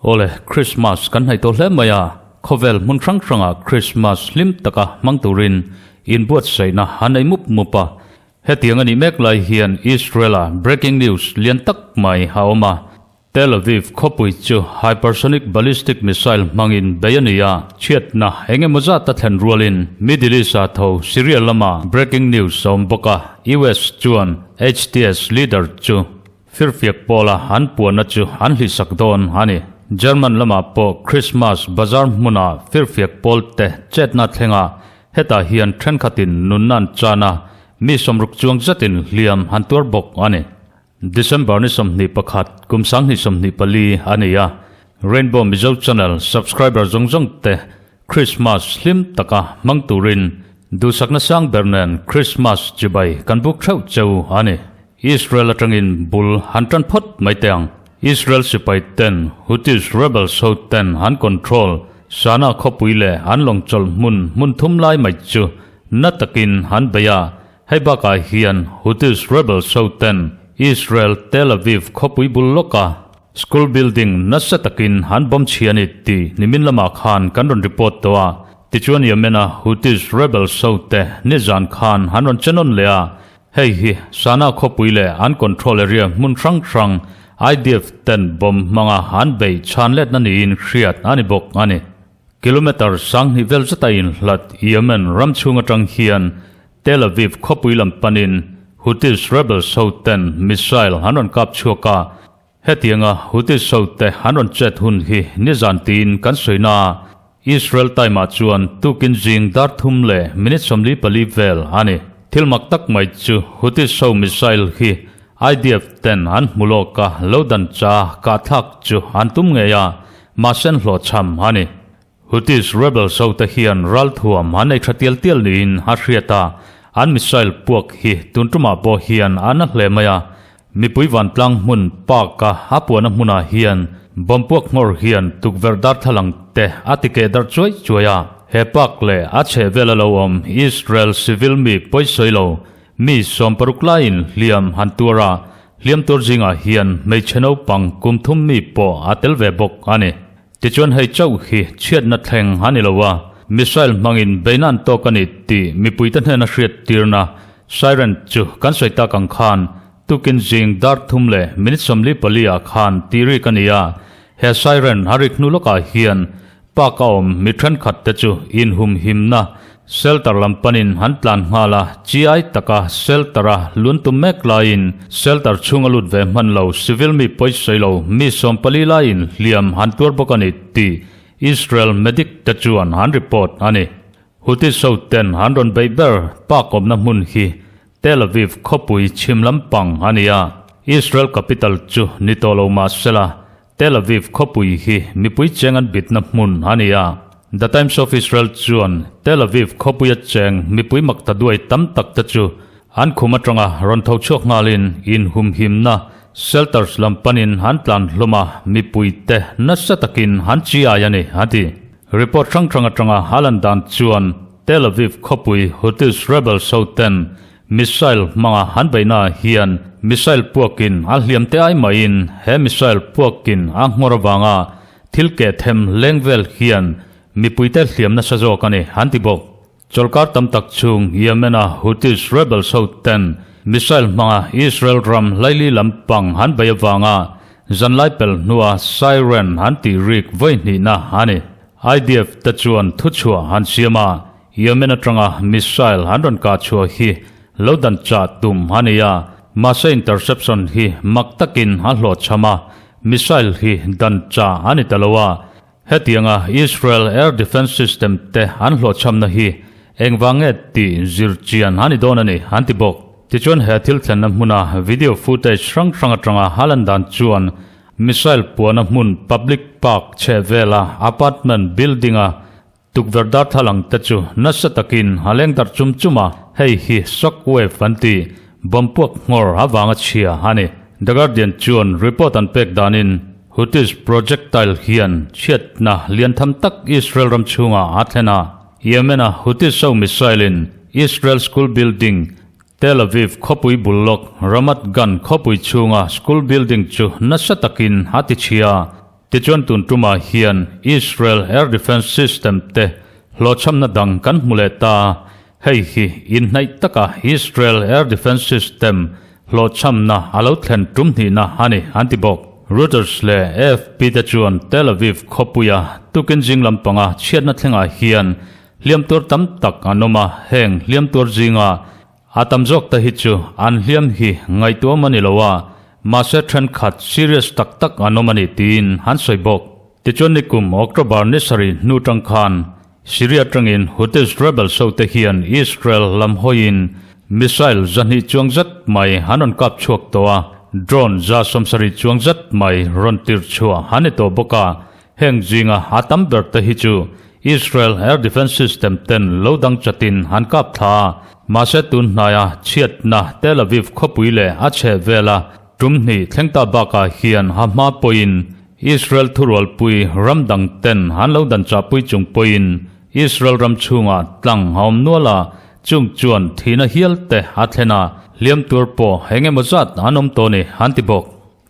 Awle, Christmas kan hnaih tawh hle mai a, khawvel hmun hrang hrangah Christmas hlim taka hmang turin inbuatsaihna a nei mup mup a. Hetiang a nih mek lai hian Israel-a breaking news lian tak mai a awm a, Tel Aviv khawpui chu hypersonic ballistic missile hmangin bei a ni a, chhiatna eng emaw zat a thlen rualin Middle East-a tho Syria lama breaking news a awm bawk a, US chuan HTS leader chu firfiak pawla an puanna chu an hlihsak dawn a ni. German lamah pawh Christmas bazar hmuna firfiak pawlte chetna thlenga hetah hian thenkhatin nunna an chan a, mi sawmruk chuang zetin hliam an tuar bawk a ni. December ni 21, kum 2024 a ni a, Rainbow Mizo Channel subscriber zawng zawng te Christmas hlim taka hmang turin duhsakna sang ber nen Christmas chibai kan buk theuh cheu a ni. Israel atangin bul han tan phawt mai teh ang. Israel sipai ten Houthis rebels ho ten an control Sana khawpui leh an lawngchawlh hmun hmun thum lai mai chu na takin an bei a, Hei bakah hian Houthis rebels ho ten Israel Tel Aviv khawpui bul lawka school building nasa takin an bomb chhi a ni tih nimin lamah khan kan rawn report tawh a. Tichuan Yemen-a Houthis rebels ho te nizan khan an rawn che nawn leh a, hei hi Sanaa khawpui leh an control area hmun hrang hrang IDF ten bomb hmanga an beih chhan letna niin hriat a ni bawk a ni. Kilometre 2000 vel zeta inhlat Yemen ram chhung atang hian Tel Aviv khawpui lam panin Houthis rebels ho ten missile an rawn kap chhuak a, hetianga Houthis ho te an rawn chet hun hi nizan tiin kan sawi na a, Israel time ah chuan tukin zing dar thum leh minute 44 vel a ni. Thil mak tak mai chu Houthis ho missile hi IDF ten an hmu lawk a, lo dan cha kahthlak chu an tum ngei a, mahse an hlawhchham a ni. Houthis rebels ho te hian ralthuam an nei tha tial tial niin a hriat a, an missile puak hi tun tumah pawh hian a na hle mai a, mipui vantlang hmun park a a puahna hmunah hian bomb puak nghawr hian tukverh darthlalang te a ti keh darh chuai chuai a, he park leh a chhehvel a lo awm Israel civil mi pawisawi lo mi 60 laiin hliam han tuar a, hliam tur zingah hian hmeichhe naupang kum thum mi pawh a tel ve bawk a ni. Tichuan hei chauh hi chhiatna thleng a ni lo a, missile hmangin beihna an tawk a ni tih mipuite hnena hriat tirna siren chu kan sawi tak ang khan tukin zing dar thum leh minute 44 ah khan tih rik a ni a, he siren a rik hnu lawkah hian park a awm mi thenkhat te chu inhumhimna Shelter lam panin an tlan nghal a, chi-ai taka shelter-a lun tum mek laiin shelter chhung a lut ve hman lo, civil mi pawisawi lo mi 14 laiin hliam an tuar bawk a ni tih Israel medic te chuan an report a ni. Houthis ho ten an rawn beih ber park awmna hmun hi Tel Aviv khawpui chhim lampang a ni a, Israel capital chu ni tawh lo mah sela Tel Aviv khawpui hi mipui cheng an bitna hmun a ni a. The Times of Israel chuan Tel Aviv khawpuia cheng mipui makta duai tam tak te chu an khum atanga rawn tho chhuak nghalin inhumhimna shelters lam panin an tlan hlawm a, mipui te nasa takin an chi-ai a ni, a ti. Report hrang hrang atanga a lan dan chuan Tel Aviv khawpui Houthis rebels ho ten Missile hmanga han beihna hian missile puakin a hliam te ai maiin he missile puakin a nghawr avanga thil keh them leng vel hian mipuite hliam nasa zawk a ni an ti bawk. Chawlhkar tam tak chhung Yemen-a Houthis rebels ho ten missile hmanga Israel ram laili lampang an bei avanga zanlai pel hnua siren an tih rik vawi hnihna a ni. IDF te chuan thuchhuah an siam a, Yemen atanga missile an rawn kah chhuah hi lo dan chah tum a ni a, mahse interception hi mak takin a hlawhchham a, missile hi dan chah a ni ta lo a. Hetianga Israel air defence system te an hlawhchhamna hi engvang nge tih zir chian a ni dawn a ni, an ti bawk. Tichuan he thil thlenna hmuna video footage hrang hrang atanga a lan dan chuan missile puahna hmun public park chhehvela apartment building-a Tukverh darthlalang te chu nasa takin a leng darh chum chum a, hei hi shock wave an ti, bomb puak nghawr avanga chhia a ni. The Guardian chuan report an pek danin Houthis projectile hian chhiatna lian tham tak Israel ram chhungah a thlen a. Yemen-a Houthis ho missile-in Israel school building Tel Aviv khawpui bul lawk Ramat Gan khawpui chhunga school building chu nasa takin a ti chhia. Tichuan tun tumah hian Israel air defence system te hlawhchhamna dang kan hmu leh ta. Hei hi inhnaih taka Israel air defence system hlawhchhamna a lo thlen tum hnihna a ni an ti bawk. Reuters leh AFP te chuan Tel Aviv khawpuia tukin zing lampanga chhiatna thlengah hian Hliam tuar tam tak an awm a, heng hliam tuar zinga a tam zawk te hi chu an hliam hi ngaihtuam a ni lo a, mahse thenkhat serious tak tak an awm a ni tiin an sawi bawk. Tichuan nikum October ni sarih hnu tang khan Syria tangin Houthis rebels ho te hian Israel lam hawiin missile 200 chuang zet mai an rawn kap chhuak tawh a, drone 70 chuang zet mai rawn tir chhuah an ni tawh bawk a, Heng zinga a tam ber te hi chu Israel Air Defence System ten lo dang chatin an kap thla a, mahse tun hnaia chhiatna Tel Aviv khawpui leh a chheh vela tum hnih thleng ta bakah hian ha hma pawhin Israel thurualpui ram dang ten an lo dan chahpui chung pawhin Israel ram chhungah tlang a awm nual a, chung chuan thihna hial te a thlen a, hliam tur pawh eng emaw zat an awm tawh ni an ti bawk.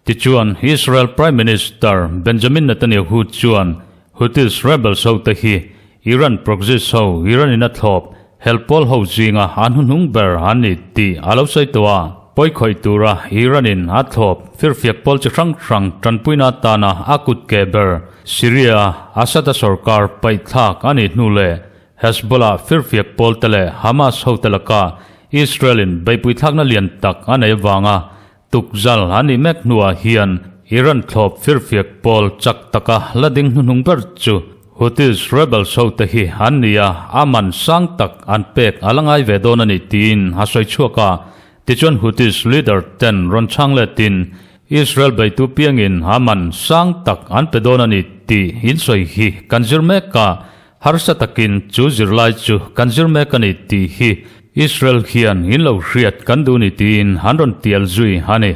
Tichuan, Israel Prime Minister Benjamin Netanyahu chuan Houthis rebels ho te hi Iran proxies ho, Iran in a thlawp, hel pawl ho zinga an hnuhnung ber an ni tih a lo sawi tawh a. Pawi khawih tura Iran in a thlawp firfiak pawl chi hrang hrang tanpuina atana a kut ke ber Syria Assad-a sorkar paihthlak a nih hnu leh Hezbollah firfiak pawl te leh Hamas ho te laka Israel in beihpui thlakna lian tak a nei avanga Tukzal a nih mek hnuah hian Iran thlawp firfiak pawl chak taka la ding hnuhnung ber chu Houthis rebels ho te hi an ni a, a man sang tak an pek a la ngai ve dawn a ni tiin a sawi chhuak a. Tichuan Houthis leader ten rawn chhang letin Israel beitu piangin a man sang tak an pe dawn a ni tih insawi hi kan zir mek a, Harsa takin chu zirlai chu kan zir mek a ni tih hi Israel hian in lo hriat kan duh ni tiin an rawn tial zui a ni.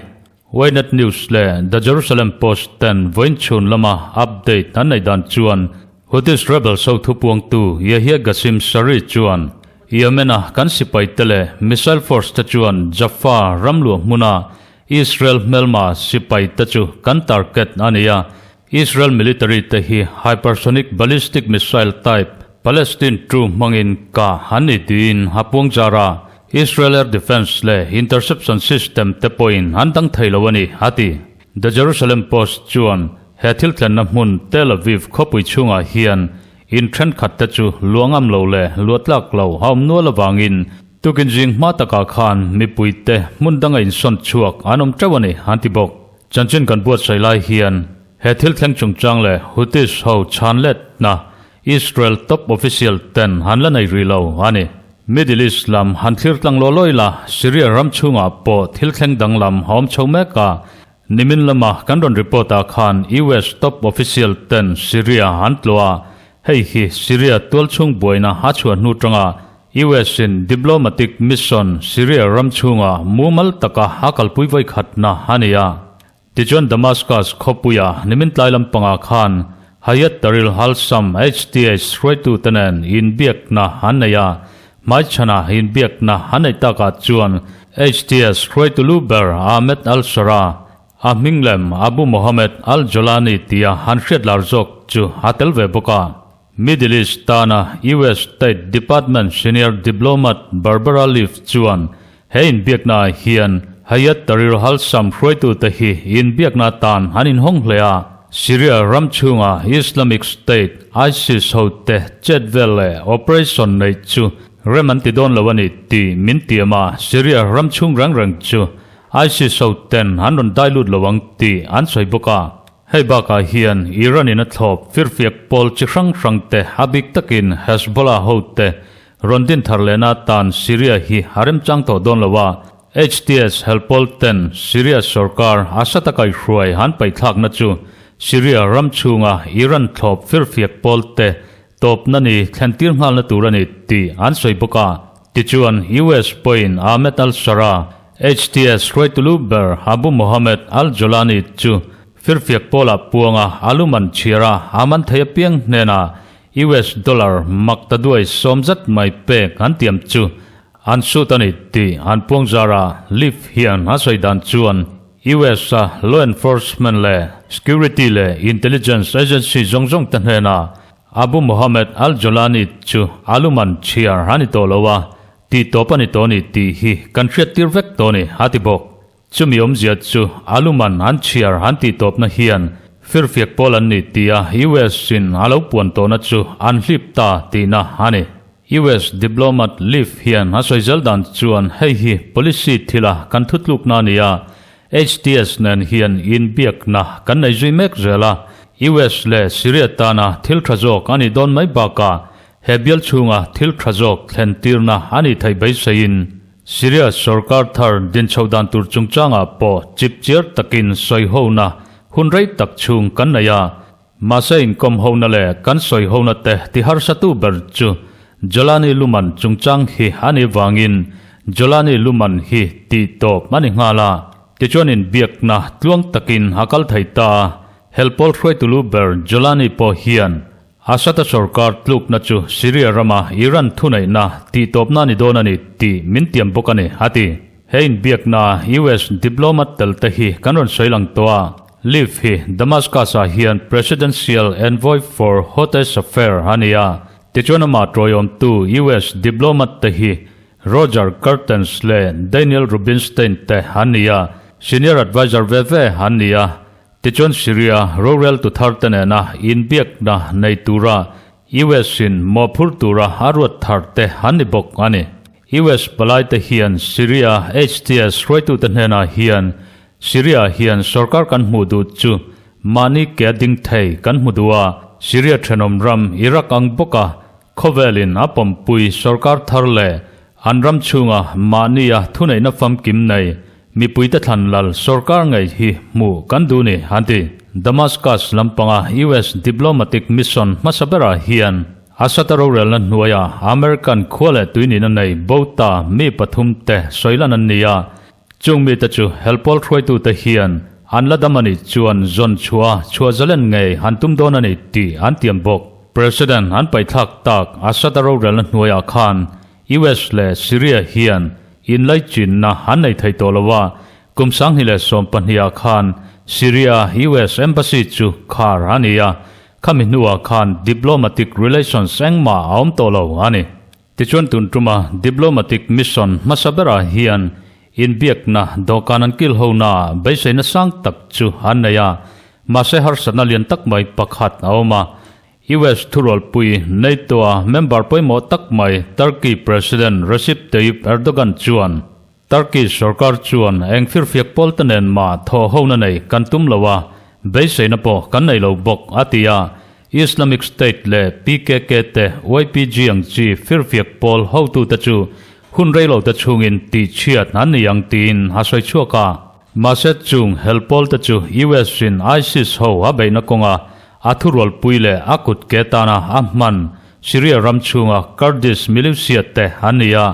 Ynet News leh The Jerusalem Post ten vawiin chhun lama update an neih dan chuan Houthis rebels ho thupuangtu Yahya Ghasim Sari chuan Yemen-a kan sipaite leh missile force te chuan Jaffa ramluah hmuna Israel hmelma sipaite chu kan target a ni a, Israel military te hi hypersonic ballistic missile type Palestine two hmangin kah an ni tiin a puang zar a, Israel air defence leh interception system te pawhin an dang thei lo a ni, a ti. The Jerusalem Post chuan he thil thlenna hmun Tel Aviv khawpui chhungah hian in thenkhat te chu luangam lo leh luatlak lo a awm nual avangin tukin zing hma takah khan mipuite hmun danga insawn chhuak an awm teuh a ni, an ti bawk. Chanchin kan buatsaih lai hian he thil thleng chungchang leh Houthis ho chhan letna Israel top official ten an la nei rih lo a ni. Middle East lam han thlir tlang law lawi la, Syria ram chhungah pawh thil thleng danglam a awm chho mek a. Nimin lama kan rawn report ah khan US top official ten Syria an tlawh a, hei hi Syria tualchhung buaina a chhuah hnu tanga US in diplomatic mission Syria ram chhunga mumal taka a kalpui vawi khatna a ni a. Tichuan Damascus khawpuia nimin tlai lampangah khan Hayat Tahrir al-Sham, HTS, hruaitute nen inbiakna an nei a. Hmaichhana inbiakna an neih takah chuan HTS hruaitu lu ber Ahmed al-Sharaa, a hming lem Abu Mohammed al-Jolani tia an hriat lar zawk chu a tel ve bawk a. Middle East tana US State Department senior diplomat Barbara Leaf chuan he inbiaknaah hian Hayat Tahrir al-Sham hruaitute hi inbiakna atan an inhawng hle a, Syria ram chhunga Islamic State, ISIS, hote chet vel leh operation neih chu rem an ti dawn lo a ni tih min tiam a, Syria ram chhung reng reng chu ISIS hoten an rawn dai lut lo ang tih an sawi bawk a. Hei bakah hian Iran in a thlawp firfiak pawl chi hrang hrang te a bik takin Hezbollah hote rawn din thar lehna atan Syria hi a remchang tawh dawn lo a, HTS helpawl ten Syria sorkar Assad a kaihhruai an paihthlakna chu Syria ram chhunga Iran thlawp firfiak pawl te tawpna ni thlentir nghalna tur a ni tih an sawi bawk a. Tichuan US pawhin Ahmed al-Sharaa, HTS hruaitu lu ber Abu Mohammed al-Jolani chu firfiak pawlah puanga a lu man chhiar a, a man thei apiang hnenah US dollar maktaduai sawmzat mai pek an tiam chu an sut a ni tih an puangzar a, Leaf hian a sawi dan chuan US a law enforcement leh security leh intelligence agency zawng zawng te hnenah Abu Mohammed al-Jolani chu a luman chhiar a ni tawh lo a, tih tawp a ni tawh a ni tih hi kan hriattir vek tawh a ni, a ti bawk. Chumi awmzia chu a luman an chhiar an tih tawpna hian firfiak pawl an ni tia US in a lo puan tawhna chu an hlip ta tihna a ni. US diplomat Leaf hian a sawi zel dan chuan hei hi policy thila kan thutlukna a ni a, HTS nen hian inbiakna kan nei zui mek zel a, US leh Syria tana thil tha zawk a nih dawn mai bakah he bial chhunga thil tha zawk thlen tirna a nih theih beiseiin Syria sorkar thar dinchho dan tur chungchangah pawh chipchiar takin sawihona hun rei tak chhung kan nei a. Mahse inkawm hona leh kan sawi hona te ti harsatu ber chu Jolani Luman chungchang hi a nih vangin Jolani Luman hi tih tawp a ni nghal a. Tichuan inbiakna tluang takin a kal thei ta a, helpawl hruaitu lu ber Jolani pawh hian Assad-a sorkar tlukna chu Syria rama Iran thuneihna tih tawpna a ni dawn a ni tih min tiam bawk a ni, a ti. He inbiakna US diplomat tel te hi kan rawn sawi lang tawh a, Leaf hi Damascus-ah hian Presidential Envoy for Hotes Affair a ni a, tichuan amah tawiawmtu US diplomat te hi Roger Cartens leh Daniel Rubinstein te an ni a, senior adviser ve ve an ni a, tichuan Syria roreltu thar te nena inbiakna nei tura US-in mawhphur tura a ruat thar te an ni bawk a ni. US palaite hian Syria HTS hruaitute hnenah hian Syria hian sorkar kan hmuh duh chu mahni ke a ding thei kan hmu duh a, Syria thenawm ram Iraq ang bawka khawvelin a pawmpui sorkar thar leh an ram chhunga mahnia thuneihna famkim nei mipuite thlan lal sorkar ngei hi hmuh kan duh ni an ti. Damascus lampanga US diplomatic mission hmasa berah hian Assad-a rorelna hnuaia American khua leh tuinihna nei Bota mi pathumte sawilan an ni a, chung mite chu helpawl hruaitute hian an la dam a nih chuan zawn chhuah a chhuah zalen ngei an tum dawn a ni tih an tiam bawk. President an paihthlak tak Assad-a rorelna hnuaiah khan US leh Syria hian inlaichinna an nei thei tawh lo a, kum 2020 ah khan Syria US Embassy chu khar a ni a, Khami hnuah khan diplomatic relations engmah a awm tawh lo a ni. Tichuan tun tuma diplomatic mission hmasa berah hian inbiakna dawhkan an kil ho naah beiseina sang tak chu an nei a, mahse harsatna lian tak mai pakhat a awm a. US thurualpui NATO-a member pawimawh tak mai Turkey President Recep Tayyip Erdogan chuan Turkey sorkar chuan eng firfiak pawl te nen mah thawh hona nei kan tum lo a, beiseina pawh kan nei lo bawk, a ti a. Islamic State leh PKK te YPG ang chi firfiak pawl hotute chu hun reilote chhungin tihchhiat an ni ang tiin a sawi chhuak a. Mahse chung hel pawl te chu US in ISIS ho a beihna kawnga a thurualpui leh a kut ke tana a hman Syria ram chhunga Kurdish militia te an ni a.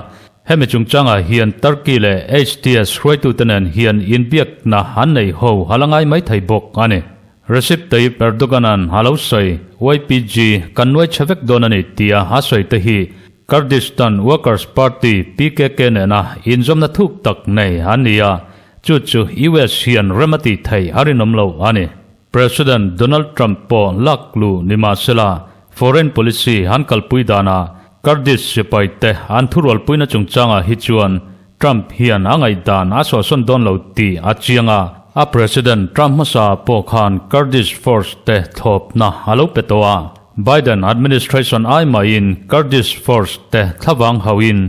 Hemi chungchangah hian Turkey leh HTS hruaitute nen hian inbiakna an nei ho a la ngai mai thei bawk a ni. Recep Tayyip Erdogan-a'n a lo sawi, YPG kan nuai chhe vek dawn a ni tia a sawi te hi Kurdistan Workers Party, PKK, nena inzawmna thuk tak nei an ni a, chu chu US hian rem a tih theih a rinawm lo a ni. President Donald Trump pawh lak luh ni mah sela, foreign policy an kalpui danah Kurdish sipai te an thurualpuina chungchangah hi chuan Trump hian a ngaihdan a sawhsawn dawn lo tih a chiang a. A President Trump hmasa pawh khan Kurdish force te thlawpna a lo pe tawh a. Biden administration ai mahin Kurdish force te thlavang hauhin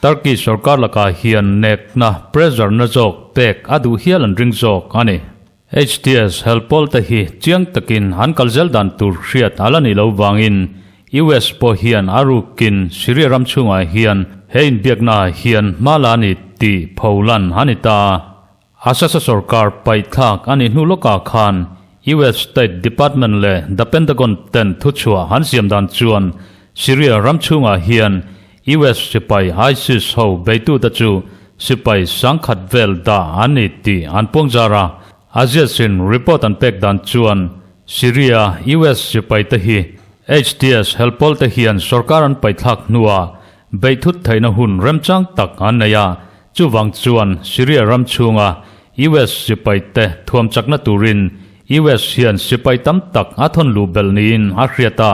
Turkey sorkar lakah hian nekna pressure na zawk pek a duh hial an ring zawk a ni. HTS helpawl te hi chiang takin an kal zel dan tur hriat a la nih loh vangin US pawh hian a rukin Syria ram chhungah hian he inbiakna ah hian hma la a ni tih pholan a ni ta. Assad-a sorkar paihthlak a nih hnu lawkah khan US State Department leh The Pentagon ten thuchhuah an siam dan chuan Syria ram chhungah hian US sipai ISIS ho beitute chu sipai sangkhat vel dah an ni tih an puangzar a. Aziasin report an pek dan chuan Syria US sipaite hi HTS helpawl te hian sorkar an paithlak hnuah beih thut theihna hun remchang tak an nei a, chuvang chuan Syria ram chhunga US sipai te thuam chakna turin US hian sipai tam tak a thawn luh belh niin a hriat a.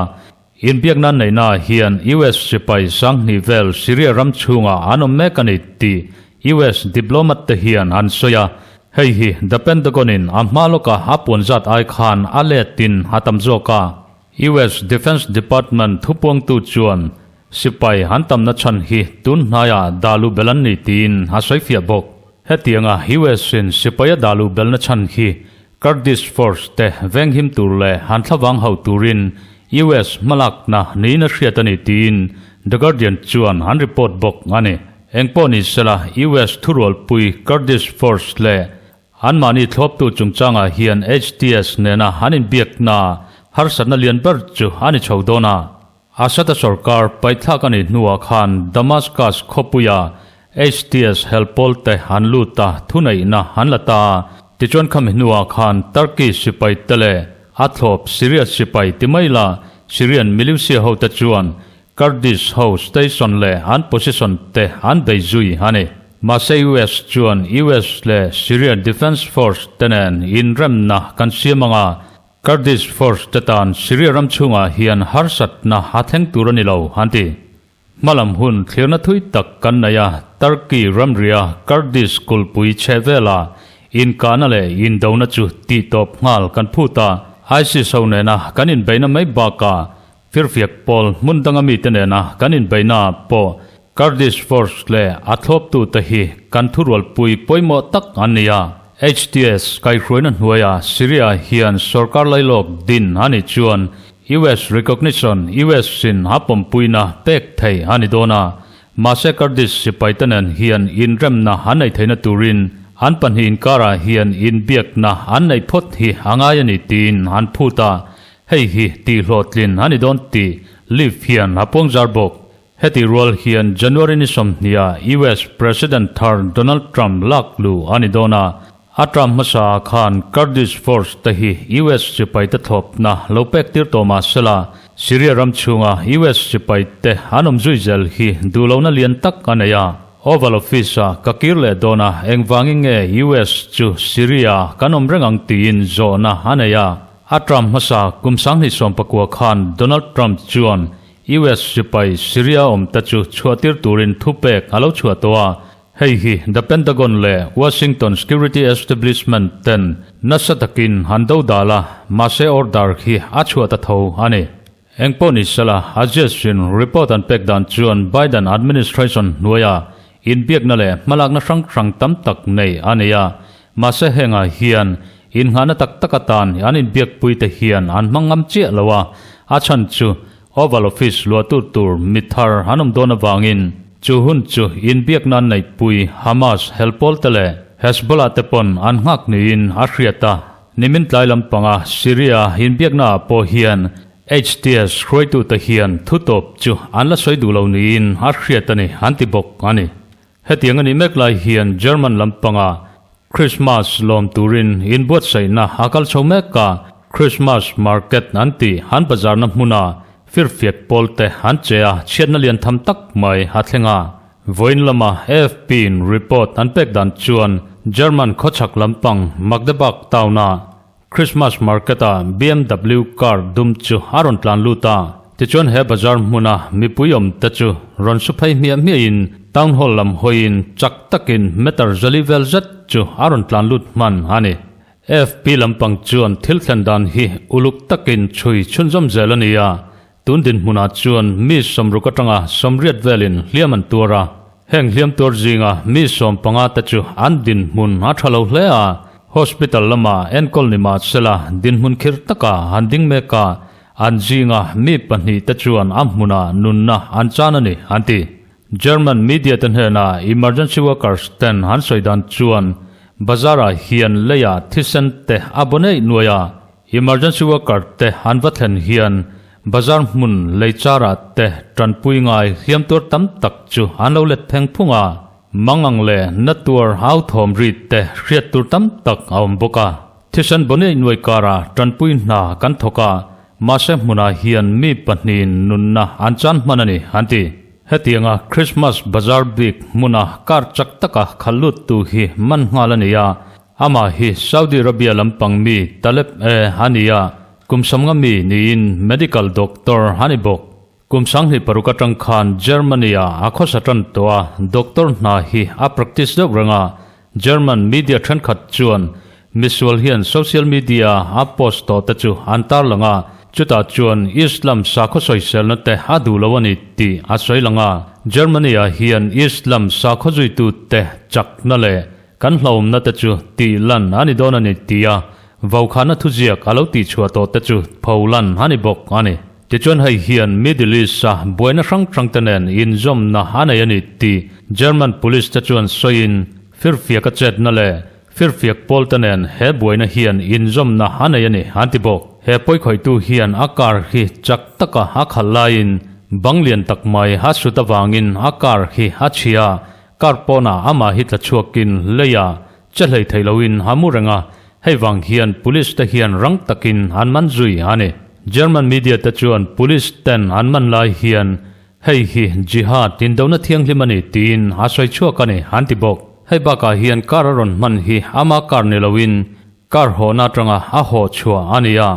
Inbiakna neihna hian US sipai sanghnih vel Syria ram chhungah an awm mek a ni tih US diplomat te hian an sawi a, hei hi The Pentagon in a hma lawka a puan zat ai khan a letin a tam zawk a. US Defense Department thupuangtu chuan sipai an tamna chhan hi tun hnaiah dah luh belh an ni tiin a sawi fiah bawk. Hetianga US in sipai a dah luh belhna chhan hi Kurdish force te venghim tur leh an thlavang hauh turin US hmalakna niin a hriat a ni tiin The Guardian chuan an report bawk a ni. Engpawh ni sela US thurualpui Kurdish force leh anmahni thlawptu chungchangah hian HTS nena an inbiakna harsatna lian ber chu a ni chho dawn a. Assad-a sorkar paihthlak a nih hnuah khan Damascus khawpuia HTS helpawl te an lut a, thuneihna an la ta a. Tichuan khami hnuah khan Turkey sipai te leh a thlawp Syria sipai ti mai la Syrian militia hote chuan Kurdish ho station leh an position te an bei zui a ni. Mahse US chuan US leh Syrian Defence Force te nen inremna kan siam anga Kurdish force te tan Syria ram chhungah hian harsatna a thleng tur a ni lo, an ti. Hmalam hun thlirna thui tak kan nei a, Turkey ramria Kurdish kulhpui chhe vela inkahna leh indona chu tihtawp nghal kan phut a, ISIS ho nena kan inbeihna mai bakah Firfiak pawl hmun danga mite nena kan inbeihna ah pawh Kurdish force leh a thlawptute hi kan thurualpui pawimawh tak an ni a. HTS kaihhruaina hnuaia Syria hian sorkar lailawk din a nih chuan US recognition, US in a pawmpuina pek thei a ni dawn a. Mahse Kurdish sipaite nen hian inremna an neih theihna turin an pahnih inkarah hian inbiakna an neih phawt hi a ngai a ni tiin an phut a. Hei hi tihhlawhtlin a ni dawn tih Leaf hian a puangzar bawk. Heti rual hian January ni sawmhniah US President thar Donald Trump lak luh a ni dawn a, a term hmasa ah khan Kurdish force te hi US sipai te thlawpna lo pek tir tawh mah sela, Syria ram chhunga US sipai te an awm zui zel hi duhlohna lian tak a nei a. Oval Office ah ka kir leh dawn a, engvangin nge US chu Syria kan awm reng ang tiin zawhna a nei a. A term hmasa kum 2019 khan Donald Trump chuan US sipai Syria awmte chu chhuahtir turin thupek a lo chhuah tawh a, hei hi The Pentagon leh Washington security establishment ten nasa takin an do dal a, mahse order hi a chhuah ta tho a ni. Engpawh ni sela, Axios-in report an pek dan chuan Biden administration hnuaia inbiakna leh hmalakna hrang hrang tam tak nei a nei a, mahse hengah hian innghahna tak tak atan an inbiakpuite hian an hmang ngam chiah lo a, a chhan chu Oval Office luahtu tur mi thar an awm dawn avangin chu hun chu inbiakna an neihpui Hamas helpawlte leh Hezbollah te pawn an nghak niin a hriat a. Nimin tlai lampanga Syria inbiakna ah pawh hian HTS hruaitute hian thutawp chu an la sawi duh lo niin a hriat a ni an ti bawk a ni. Hetiang a nih mek lai hian German lampanga Christmas lawm turin inbuatsaihna a kal chho mek a, Christmas market an tih an bazarna hmuna firfiak pawlte an che a, chhiatna lian tham tak mai a thleng a. Vawiin lama AFP-in report an pek dan chuan German khawchhak lampang Magdeburg town-a Christmas market-a BMW car dum chu a rawn tlan lut a. Tichuan he bazar hmuna mipui awmte chu rawn su phei hmiah hmiahin town hall lam hawiin chak takin meter zali vel zet chu a rawn tlan lut hman a ni. AFP lampang chuan thil thlen dan hi uluk takin chhui chhunzawm zel a ni a, Tun dinhmunah chuan mi sawmruk atanga sawmriat velin hliam an tuar a, heng hliam tuar zinga mi sawmpanga te chu an dinhmun a tha lo hle a, hospital lama enkawl ni mah sela dinhmun khir taka an ding mek a, an zinga mi pahnih te chuan a hmunah nunna an chan a ni, an ti. German media te hnena emergency workers ten an sawi dan chuan bazar-ah hian leiah thisen te a baw neih nuai a, Emergency worker te an va thlen hian bazar hmun lei charah te tanpui ngai hliam tuar tam tak chu an lo let pheng phung a, mangang leh na tuar au thawm ri te hriat tur tam tak a awm bawk a. Thisen Bonei nuai karah tanpui hna kan thawk a, Mahse hmunah hian mi pahnihin nunna an chan hman a ni, an ti. Hetianga Christmas bazar bik hmuna car chak taka khalh luttu hi man nghal a ni a, amah hi Saudi Arabia lampang mi Taleb E a ni a, kum samnga mi niin medical doctor a ni bawk. Kum 26 atang khan Germany-ah a khawsa tan tawh a, doctor hna hi a practice deuh reng a, German media thenkhat chuan misual hian social media a post tawh te chu an tarlang a, chutah chuan Islam sakhaw sawiselna te a duh lo a ni tih a sawi lang a. Germany-ah hian Islam sakhaw zuitute chakna leh kan hlauhawmna te chu tih lan a ni dawn a ni tia vaukhana thuziak a lo tihchhuah tawh te chu pho lan a ni bawk a ni. Tichuan hei hian Middle East-a buaina hrang hrang te nen inzawmna a nei a ni tih German police te chuan sawiin firfiak a chetna leh firfiak pawl te nen he buaina hian inzawmna a nei a ni an ti bawk. He pawikhawihtu hian a car hi chak taka a khalh laiin bang lian tak mai a sut avangin a car hi a chhia a, car pawnah amah hi tla chhuakin leia Che hlei thei loin a mu reng a, hei vang hian police te hian rang takin an man zui a ni. German media te chuan police ten an man lai hian hei hi jihad indona thianghlim a ni tiin a sawi chhuak a ni an ti bawk. Hei bakah hian car a rawn hman hi ama car ni loin car hawhna atanga a hawh chhuah a ni a,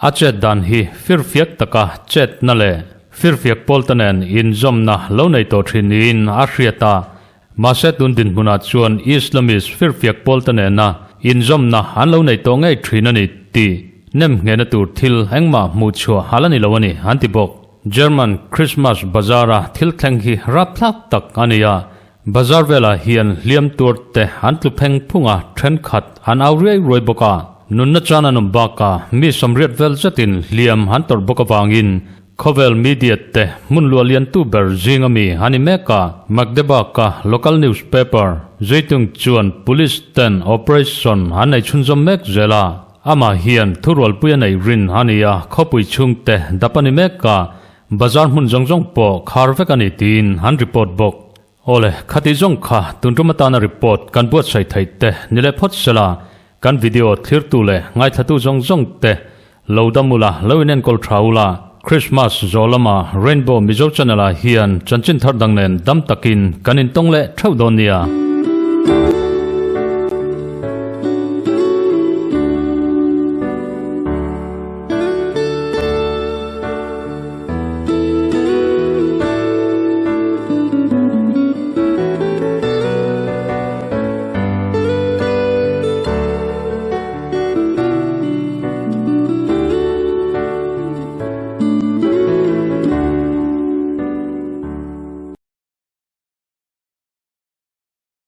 a chet dan hi firfiak taka chetna leh firfiak pawl te nen inzawmna lo nei tawh thin niin a hriat a, Mahse tun dinhmunah chuan Islamist firfiak pawlte nena inzawmna an lo nei tawh ngei thin a ni tih nem nghehna tur thil engmah hmuh chhuah hal a ni lo a ni, an ti bawk. German Christmas Bazaar-a thil thleng hi rapthlak tak a ni a, bazar velah hian hliam tuar te an tlu pheng phung a, thenkhat an au riai ruai bawk a. Nunna chan an awm bakah mi sawmriat vel zetin hliam an tawrh bawk avangin Khawvel media te hmun luah liantu ber zing ami a ni mek a, Magdeburg-a local newspaper Zeitung chuan police ten operation an nei chhunzawm mek zel a, amah hian thurualpui a nei rin a ni a, khawpui chhungte dap a ni mek a, bazar hmun zawng zawng pawh khar vek a ni tiin an report bawk. Awle, khati zawng kha tun tum atana report kan buatsaih theih te ni leh phawt sela, kan video thlirtu leh ngaithlatu zawng zawng te lo dam ula, lo inenkawl tha ula, Christmas zawh lama Rainbow Mizo Channel ah hian chanchin thar dang nen dam takin kan intawng leh theuh dawn nia.